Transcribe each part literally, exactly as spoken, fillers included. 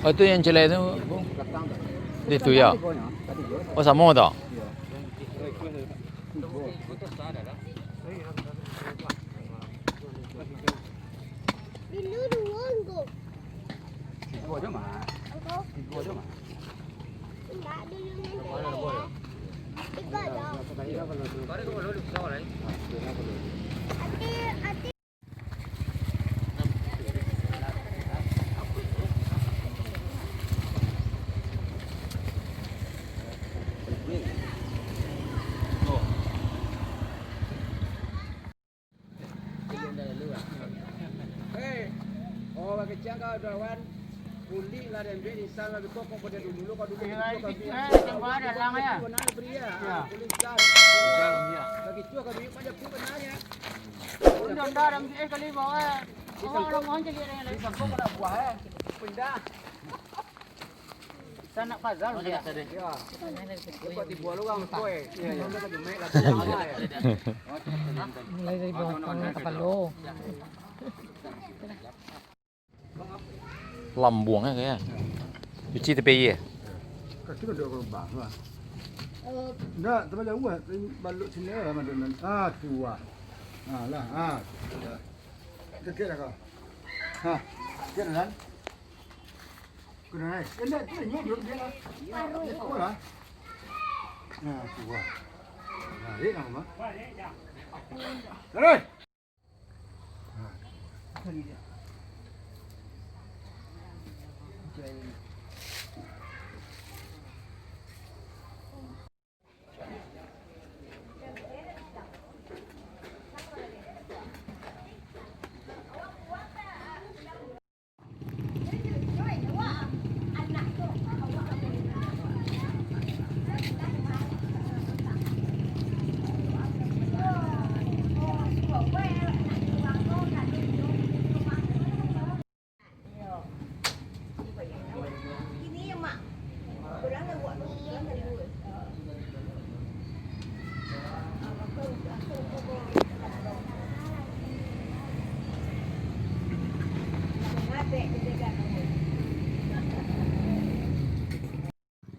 Itu yang celai tu, di tu ya? Oh, samo tak? Tigo aja, Mak. Tigo aja, Mak. Hei, oh, bakecek kau, Dawan. Kulik lah den ambiak, insan lah, beko kau pada dulu, kau dulu. Iya, kau itu, ambiak. Eh, tembak ada lang, ya. Kau nak beri, ya? Iya. Kulik insan. Iya, iya. Bagi cuak kau ambiak pada pun benar, ya. Udah, udah, dah ambiak, eh, kali bawah, eh. Awak orang mohon jadi ada yang lain. Bisa kau kena buah, eh. Pindah. Sanak Fazal dia. Iya. Dapat dibuat orang tu, eh. Iya, iya. Mulai dari bawah, kepala. Lambuang eh, kayak. Cuci tepi aia. Kaki udah berubah lah. Enggak, tambah jauh lah. Balok sini lah, Madun. Ah, tu lah. Ah, lah. Ah, tu lah. Kekek lah kau. Ha, kekek lah, kan? Kena, eh. Eh, enggak, tu lah, nyok, nyok, dia lah. Dia tahu lah. Nah, tu lah. Nah, dia nama. Terus.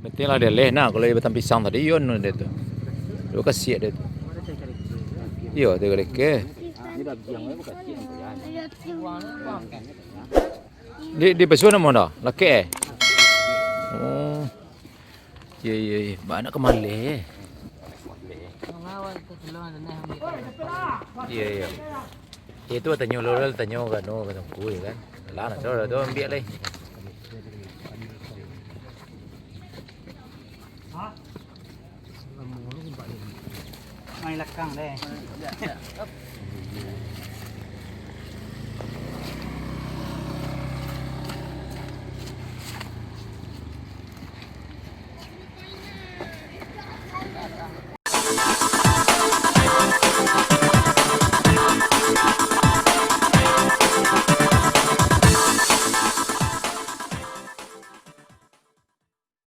Penting lah dia leh nah, kalau dia batang pisang tadi, yo no dia tu. Dia kasiak dia tu. Iyo, dia keleke. Di, di pesu namo dah? Lakek eh? Oh. Iyo, iyo, iyo. Banyak kemaleh eh. Iyo, iyo. Itu tanyo lo, tanyo kano, kano kui kan. Lah, nah, sudah tu ambiak lai. Main lakang deh.